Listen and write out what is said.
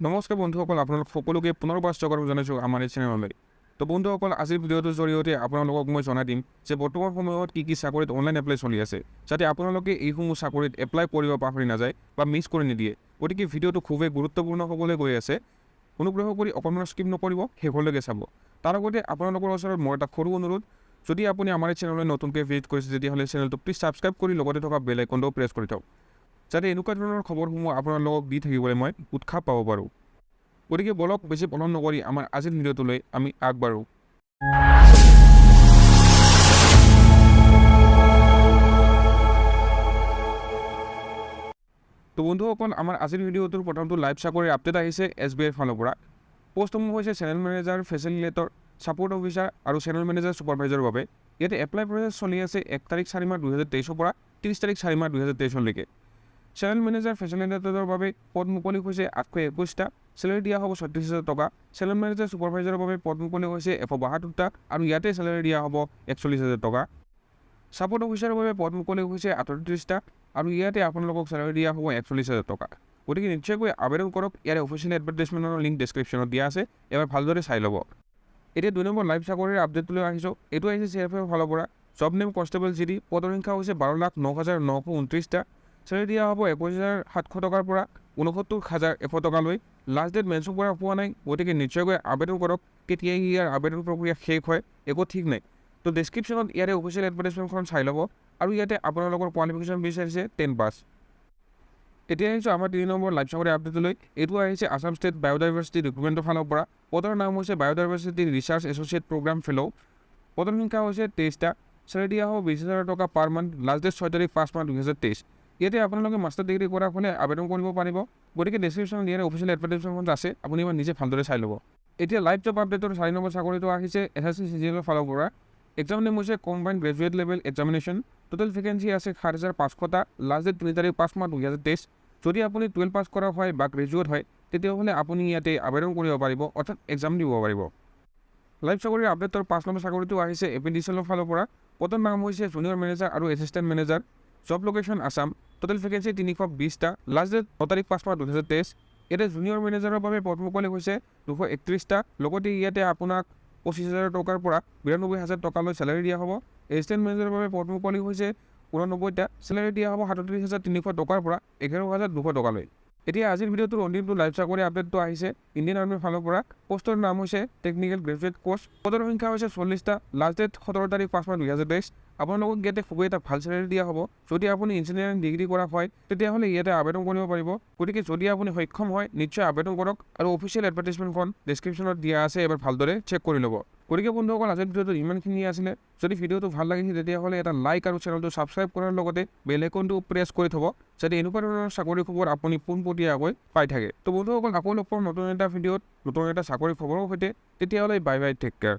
নমস্কাৰ বন্ধুসকল, আপোনালোক সকলোকে পুনৰবাৰ স্বাগতম জনাইছোঁ আমাৰ এই চেনেললৈ। তো বন্ধুসকল, আজিৰ ভিডিঅ'টোৰ জৰিয়তে আপোনালোকক মই জনাই দিম যে বৰ্তমান সময়ত কি কি চাকৰিত অনলাইন এপ্লাই চলি আছে, যাতে আপোনালোকে এইসমূহ চাকৰিত এপ্লাই কৰিব পাহৰি নাযায় বা মিছ কৰি নিদিয়ে। গতিকে ভিডিঅ'টো খুবেই গুৰুত্বপূৰ্ণ হ'বলৈ গৈ আছে, অনুগ্ৰহ কৰি অকণমান স্কিপ নকৰিব, শেষলৈকে চাব। তাৰ লগতে আপোনালোকৰ ওচৰত মোৰ এটা সৰু অনুৰোধ, যদি আপুনি আমাৰ এই চেনেললৈ নতুনকৈ ভিজিট কৰিছে তেতিয়াহ'লে চেনেলটো প্লিজ ছাবস্ক্ৰাইব কৰি লগতে থকা বেল আইকনটো প্ৰেছ কৰি থওক, যাতে এনেকুৱা ধৰণৰ খবৰসমূহ আপোনালোকক দি থাকিবলৈ মই উৎসাহ পাব পাৰোঁ। গতিকে বলক, বেছি পলম নকৰি আমাৰ আজিৰ ভিডিঅ'টোলৈ আমি আগবাঢ়োঁ। তো বন্ধুসকল, আমাৰ আজিৰ ভিডিঅ'টোৰ প্ৰথমটো লাইভ চাকৰিৰ আপডেট আহিছে এছ বি আইৰ ফালৰ পৰা। পষ্টসমূহ হৈছে channel manager, facilitator, support officer আৰু চেনেল মেনেজাৰ ছুপাৰভাইজাৰৰ বাবে। ইয়াতে এপ্লাই প্ৰচেছ চলি আছে 1 তাৰিখ 4 মাহ 2023ৰ পৰা 30 তাৰিখ 4 মাহ 2023লৈকে। চেনেল মেনেজাৰ ফেচিলিটেটৰৰ বাবে পদ মুকলি হৈছে 821টা, চেলাৰী দিয়া হ'ব 36,000 টকা। চেনেল মেনেজাৰ ছুপাৰভাইজাৰৰ বাবে পদ মুকলি হৈছে 172টা আৰু ইয়াতে চেলাৰী দিয়া হ'ব 41,000 টকা। ছাপৰ্ট অফিচাৰৰ বাবে পদ মুকলি হৈছে 38টা আৰু ইয়াতে আপোনালোকক চেলাৰী দিয়া হ'ব 41,000 টকা। গতিকে নিশ্চয়কৈ আবেদন কৰক। ইয়াৰে অফিচিয়েল এডভাৰটাইজমেণ্টৰ লিংক ডেছক্ৰিপশ্যনত দিয়া আছে, এবাৰ ভালদৰে চাই ল'ব। এতিয়া 2 নম্বৰ লাইভ চাকৰিৰ আপডেটটোলৈ আহিছোঁ। এইটো আহিছে চি এফ এফৰ ফালৰ পৰা। Job name constable G D, পদৰ সংখ্যা হৈছে 12,09,929টা। চেলাৰী দিয়া হ'ব 21,700 টকাৰ পৰা 69,100 টকালৈ। লাষ্ট ডেট মেনশ্যন কৰা হোৱা নাই, গতিকে নিশ্চয়কৈ আবেদন কৰক। কেতিয়া ইয়াৰ আবেদন প্ৰক্ৰিয়া শেষ হয় একো ঠিক নাই। তো ডেছক্ৰিপশ্যনত ইয়াৰে অফিচিয়েল এডভাৰটাইজমেণ্টখন চাই ল'ব আৰু ইয়াতে আপোনালোকৰ কোৱালিফিকেশ্যন বিচাৰিছে 10 পাছ। এতিয়া আহিছোঁ আমাৰ 3 নম্বৰ লাইভ চাকৰি আপডেটলৈ। এইটো আহিছে আছাম ষ্টেট বায়'ডাইভাৰ্চিটি ৰিক্ৰুটমেণ্টৰ ফালৰ পৰা। পদৰ নাম হৈছে biodiversity research associate programme fellow. পদৰ সংখ্যা হৈছে 23টা। চেলাৰী দিয়া হ'ব 20,000 টকা পাৰ মান্থ। লাষ্ট ডেট 6 তাৰিখ 5 মাহ 2023। ইয়াতে আপোনালোকে মাষ্টাৰ ডিগ্ৰী কৰা হ'লে আবেদন কৰিব পাৰিব। গতিকে ডেছক্ৰিপশ্যনত ইয়াৰে অফিচিয়েল এডভাৰটাইজমেণ্টখন আছে, আপুনি এবাৰ নিজে ভালদৰে চাই ল'ব। এতিয়া লাইভ জব আপডেটৰ 4 নম্বৰ চাকৰিটো আহিছে S S C C G এলৰ ফালৰ পৰা। এক্সাম নেম হৈছে combine graduate level examination. Total vacancy আছে 7,500টা। লাষ্ট ডেট 3 তাৰিখ 5 মাহ 2023। যদি আপুনি 12 পাছ কৰা হয় বা গ্ৰেজুৱেট হয় তেতিয়াহ'লে আপুনি ইয়াতে আবেদন কৰিব পাৰিব, অৰ্থাৎ এক্সাম দিব পাৰিব। লাইভ চাকৰিৰ আপডেটৰ 5 নম্বৰ চাকৰিটো আহিছে এ পি ডি চি এলৰ ফালৰ পৰা। পদৰ নাম হৈছে জুনিয়ৰ মেনেজাৰ আৰু assistant manager. Job location Assam. Total vacancy 320টা। Last date 9 তাৰিখ 5 মাহ 2023। ইয়াতে জুনিয়ৰ মেনেজাৰৰ বাবে পদ মুকলি হৈছে 231টা। লগতে ইয়াতে আপোনাক 25,000 টকাৰ পৰা 92,000 টকালৈ চেলাৰী দিয়া হ'ব। এছিষ্টেণ্ট মেনেজাৰৰ বাবে পদ মুকলি হৈছে 89টা। চেলাৰী দিয়া হ'ব 37,300 টকাৰ পৰা 11,200 টকালৈ। এতিয়া আজিৰ ভিডিঅ'টোৰ অন্তিমটো লাইভ চাকৰি আপডেটটো আহিছে ইণ্ডিয়ান আৰ্মীৰ ফালৰ পৰা। পষ্টৰ নাম হৈছে টেকনিকেল গ্ৰেজুৱেট কোৰ্চ। পদৰ সংখ্যা হৈছে 40টা। লাষ্ট ডেট 17 তাৰিখ 5 মাহ 2023। আপোনালোকক ইয়াতে খুবেই এটা ভাল চেলাৰী দিয়া হ'ব। যদি আপুনি ইঞ্জিনিয়াৰিং ডিগ্ৰী কৰা হয় তেতিয়াহ'লে ইয়াতে আবেদন কৰিব পাৰিব। গতিকে যদি আপুনি সক্ষম হয় নিশ্চয় আবেদন কৰক আৰু অফিচিয়েল এডভাৰটাইজমেণ্টখন ডেছক্ৰিপশ্যনত দিয়া আছে, এবাৰ ভালদৰে চেক কৰি ল'ব। গতিকে বন্ধুসকল, আজিৰ ভিডিঅ'টো ইমানখিনিয়ে আছিলে। যদি ভিডিঅ'টো ভাল লাগিছে তেতিয়াহ'লে এটা লাইক আৰু চেনেলটো ছাবস্ক্ৰাইব কৰাৰ লগতে বেল আইকনটো প্ৰেছ কৰি থ'ব, যাতে এনেকুৱা ধৰণৰ চাকৰি খবৰ আপুনি পোনপটীয়াকৈ পাই থাকে। তো বন্ধুসকল, আকৌ লগ পাম নতুন এটা ভিডিঅ'ত নতুন এটা চাকৰি খবৰৰ সৈতে। তেতিয়াহ'লে বাই বাই, টেক কেয়াৰ।